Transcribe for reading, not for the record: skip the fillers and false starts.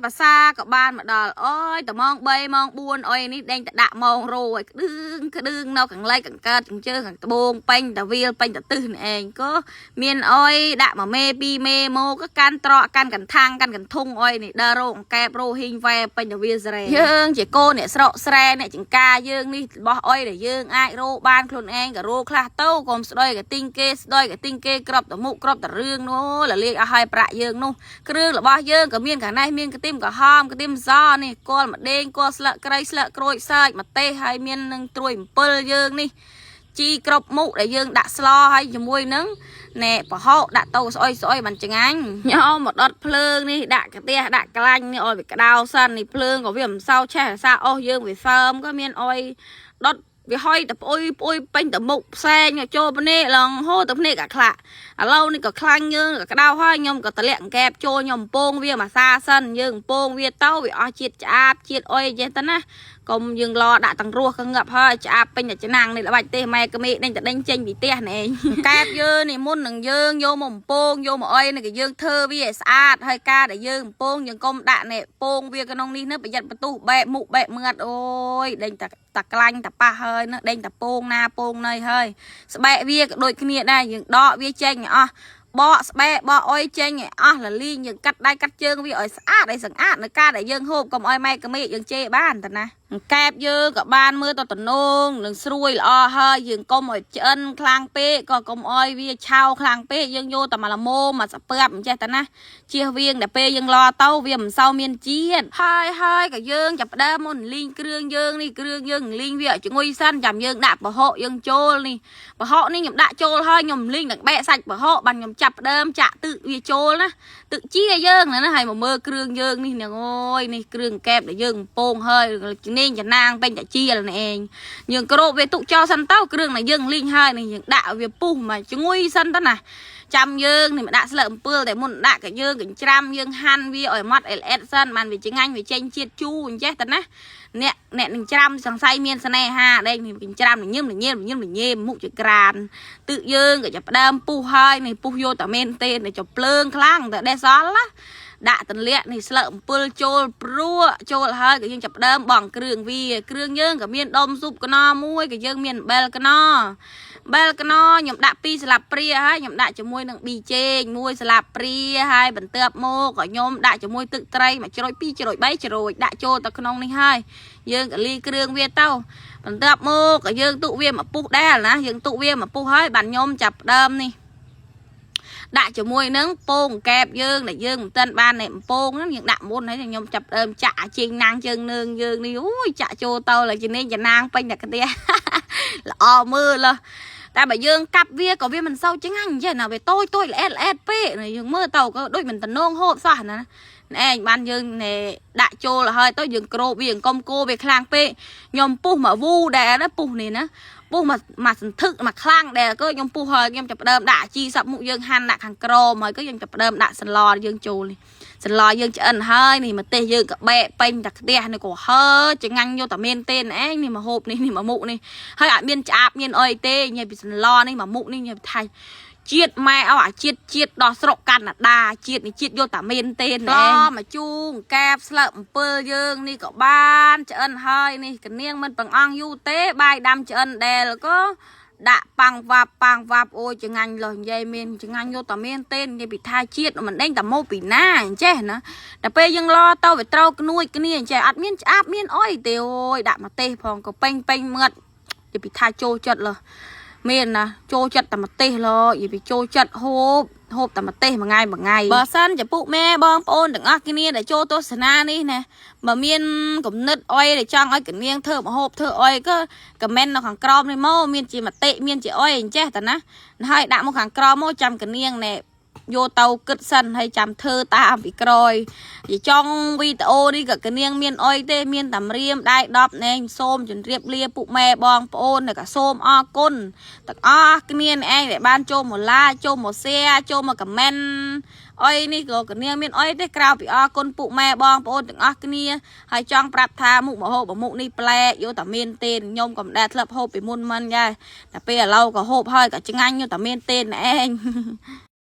ភាសាក៏បានមកដល់អូយតែម៉ោង3ម៉ោង4អុយនេះដេញតែដាក់ម៉ោងរោឲ្យក្តឿងក្តឿងនៅខាងលិចខាងកើតខាងជើងខាងត្បូងពេញតែវាលពេញតែទឹះនេះឯងក៏មានអុយដាក់មួយមេពីរមេមកក៏កាន់ត្រកកាន់កន្ថាំងកាន់កន្ធុងអុយនេះដើររោអង្កែបរោហ៊ីងវ៉ែពេញតែវាលស្រែយើងជាកូនអ្នកស្រុកស្រែអ្នកចង្ការយើងនេះរបស់អុយដែលយើងអាចរោបានខ្លួនឯងក៏រោខ្លះទៅកុំស្ដុយក៏ទិញគេស្ដុយក៏ទិញគេក្របតមុខក្របតរឿងនោះលលាយអស់ហើយប្រាក់យើងនោះ គ្រឿងរបស់យើងក៏មានខាងនេះមានខ្ទឹមក្រហមខ្ទឹមសនេះគល់ម្ដេងគល់ស្លឹកគ្រៃស្លឹកក្រូចសើចម្ទេសហើយមាននឹងត្រួយអំពិលយើងនេះជីគ្រប់មុខដែលយើងដាក់ស្លហើយជាមួយនឹងណែប្រហុកដាក់ទៅស្អុយស្អុយបានឆ្ងាញ់ញោមមកដុតភ្លើងនេះដាក់កាទះដាក់ក្លាញ់នេះឲ្យវាក្តៅសិននេះភ្លើងក៏វាមិនសូវឆេះសាអស់យើងវាសើមក៏មានអុយដុតវាហុយតែផ្អុយផ្អុយពេញតែមុខផ្សេងចូលភ្នែកឡងហូរទៅភ្នែកអាខ្លាក់ ឥឡូវនេះក៏ខ្លាញ់យើងក៏ក្តៅហើយខ្ញុំក៏តម្លាក់អង្កែបចូលខ្ញុំពងវាមួយសាសិនយើងពងវាទៅវាអស់ជាតិឆ្អាបជាតិអុយចេះទៅណាកុំយើងឡដាក់ទាំងរស់ក៏ងាប់ហើយឆ្អាបពេញតែឆ្នាំងនេះល្បាច់ទេម៉ែក្មេកដេញតែដេញចេញពីផ្ទះនេះឯងកែបយើងនេះមុននឹងយើងយកមកបំពងយកមកអុយនេះក៏យើងធ្វើវាឲ្យស្អាតហើយការដែលយើងបំពងយើងកុំដាក់នេះពងវាក្នុងនេះណាប្រយ័ត្នបន្ទុះបែកមុខបែកមាត់អូយដេញតែតាក្លាញ់តាប៉ះហើយណាដេញតាពងណាពងណីហើយ ស្បែកវាក៏ដូចគ្នាដែរយើងដកវាចេញឲ្យអស់បកស្បែកបកអុយចេញឲ្យអស់លលីងយើងកាត់ដៃកាត់ជើងវាឲ្យស្អាតឲ្យស្អាតនៅការដែលយើងហូបកុំឲ្យម៉ែក្មេកយើងជេរបានតាណាអង្កែបយើងក៏បានមើលទៅតំណងនឹងស្រួយល្អហើយយើងកុំឲ្យឆ្អិនខ្លាំងពេកក៏កុំឲ្យវាឆៅខ្លាំងពេកយើងយកតែមកល្មមមកស្ពើបអញ្ចេះតាណាជៀសវាងតែពេលយើងឡទៅវាមិនសូវមានជាតិហើយហើយក៏យើងចាប់ផ្ដើមមុនលីងគ្រឿងយើងនេះគ្រឿងយើងលីងវាឲ្យឈ្ងុយសិនចាំយើងដាក់ប្រហុកយើងចូលនេះ ប្រហុកនេះខ្ញុំដាក់ចូលហើយខ្ញុំលីងនឹងបែកសាច់ប្រហុកបានខ្ញុំចាប់ផ្ដើមចាក់ទឹកវាចូលណាទឹកជាយើងណាហើយមកមើលគ្រឿងយើងនេះហ្នឹងអូយនេះគ្រឿងកែបដែលយើងកំពងហើយនាងចំណាងពេញតាជាលនេះឯងយើងគ្របវាទុកចោលសិនទៅគ្រឿងដែលយើងលីងហើយនេះយើងដាក់វាពុះមកឈ្ងុយសិនទៅណាចាំយើងនេះមកដាក់ស្លឹកអំពិលតែមុនដាក់ក៏យើងកញ្ច្រាំយើងហាន់វាឲ្យម៉ត់អែលអែតសិនបានវាឆ្ងាញ់វាចេញជាតិជូរអញ្ចេះទៅណា អ្នកអ្នកនឹងច្រាំសង្ស័យមានស្នេហាដេកនេះកញ្ច្រាំញឹមញឹមញឹមញឹមមុខជាក្រានទឹកយើងក៏ចាប់ផ្ដើមពុះហើយនេះពុះយកតែមែនទេនេះចភ្លើងខ្លាំងតែដេះសល់ណាដាក់ទន្លាក់នេះស្លឹកអំពិលចូលព្រួចូលហើយក៏យើងចាប់ផ្ដើមបងគ្រឿងវាគ្រឿងយើងក៏មានដុំស៊ុបកណមួយក៏យើងមានអំបិលកណបែលកណខ្ញុំដាក់2ស្លាបព្រាហើយខ្ញុំដាក់ជាមួយនឹងប៊ីចេងមួយស្លាបព្រាហើយបន្ទាប់មកក៏ខ្ញុំដាក់ជាមួយទឹកត្រីមួយជ្រោយ2ជ្រោយ3ជ្រោយដាក់ចូលទៅក្នុងនេះហើយ យើងក៏លីគ្រឿងវាទៅបន្ទាប់មកក៏យើងទុកវាមកពុះដែរណាយើងទុកវាមកពុះហើយបានខ្ញុំចាប់ផ្ដើមនេះដាក់ជាមួយនឹងពងកែបយើងដែលយើងមិនទាន់បាននេះពងហ្នឹងយើងដាក់មុនហើយខ្ញុំចាប់ផ្ដើមចាក់ជើងណាងជើងនឿងយើងនេះអូយចាក់ចូលទៅឡើយជានេះចំណាងពេញតែខ្ទះ ល្អមើលតែបើយើងកាប់វាក៏វាមិនសូវឆ្ងាញ់ចេះណាវាតូចតូចល្អិតល្អិតពេកយើងមើលទៅក៏ដូចមិនតំណងហូបសោះណាឯងបានយើងណែដាក់ចូលហើយទៅយើងគ្របវាអង្គុំគោវាខ្លាំងពេកខ្ញុំពុះមកវូដែរណាពុះនេះណាពុះមកមកសន្ធឹកមកខ្លាំងដែរក៏ខ្ញុំពុះហើយខ្ញុំចាប់ផ្ដើមដាក់ជីសັບមុខយើងហាន់ដាក់ខាងក្រមហើយក៏យើងចាប់ផ្ដើមដាក់សន្លយើងចូលនេះសន្លយើងឆ្អិនហើយនេះម្ទេសយើងក៏បែកពេញតែខ្ទះនេះក៏ហើចងាញ់យកតែមានទេឯងនេះមកហូបនេះនេះមកមុខនេះហើយអត់មានឆ្អាបមានអីទេញ៉ៃពីសន្លនេះមកមុខនេះញ៉ៃថៃជាតិម៉ែអោអាជាតិជាតិដល់ស្រុកកាណាដាជាតិនេះជាតិយកតាមានទេណែមកជូងកែបស្លឹកអំពិលយើងនេះក៏បានឆ្អិនហើយនេះកនាងមិនប្រងអងយូរទេបាយដាំឆ្អិនដែលក៏ដាក់ប៉ាំងវ៉ាប់ប៉ាំងវ៉ាប់អូយចងាញ់លោះនិយាយមានចងាញ់យកតាមានទេនិយាយពីថាជាតិមិនដេញតាមកពីណាអញ្ចេះណាតែពេលយើងឡទៅវាត្រូវក្នួយគ្នាអញ្ចេះអត់មានឆ្អាបមានអុយទេអូយដាក់ម្ទេសផងក៏ពេញពេញមាត់និយាយពីថាចូលចិត្តលោះមានណាចូលចិត្តតែម្ទេសលោនិយាយពីចូលចិត្តហូបហូបតែម្ទេសមួយថ្ងៃមួយថ្ងៃបើសិនជាពុកម៉ែបងប្អូនទាំងអស់គ្នាដែលចូលទស្សនានេះណាបើមានគំនិតអុយដែលចង់ឲ្យកនាងធ្វើម្ហូបធ្វើអុយក៏ comment នៅខាងក្រោមនេះមកមានជាមតិមានជាអុយអញ្ចេះតាណាហើយដាក់មកខាងក្រោមមកចាំកនាងណែយកទៅគិតសិនហើយចាំធ្វើតាមពីក្រោយនិយាយចង់វីដេអូនេះក៏កនាងមានអុយទេមានតែរៀមដៃ10ណែសូមជម្រាបលាពុកម៉ែបងប្អូនហើយក៏សូមអរគុណទាំងអស់គ្នាឯងដែលបានចូលមក like ចូលមក share ចូលមក comment អុយនេះក៏កនាងមានអុយទេក្រៅពីអរគុណពុកម៉ែបងប្អូនទាំងអស់គ្នាហើយចង់ប្រាប់ថាមុខម្ហូបមុខនេះប្លែកយកតែមានទេខ្ញុំក៏មិនដែលធ្លាប់ហូបពីមុនមិនដែរតែពេលឥឡូវក៏ហូបហើយក៏ឆ្ងាញ់យកតែមានទេឯង។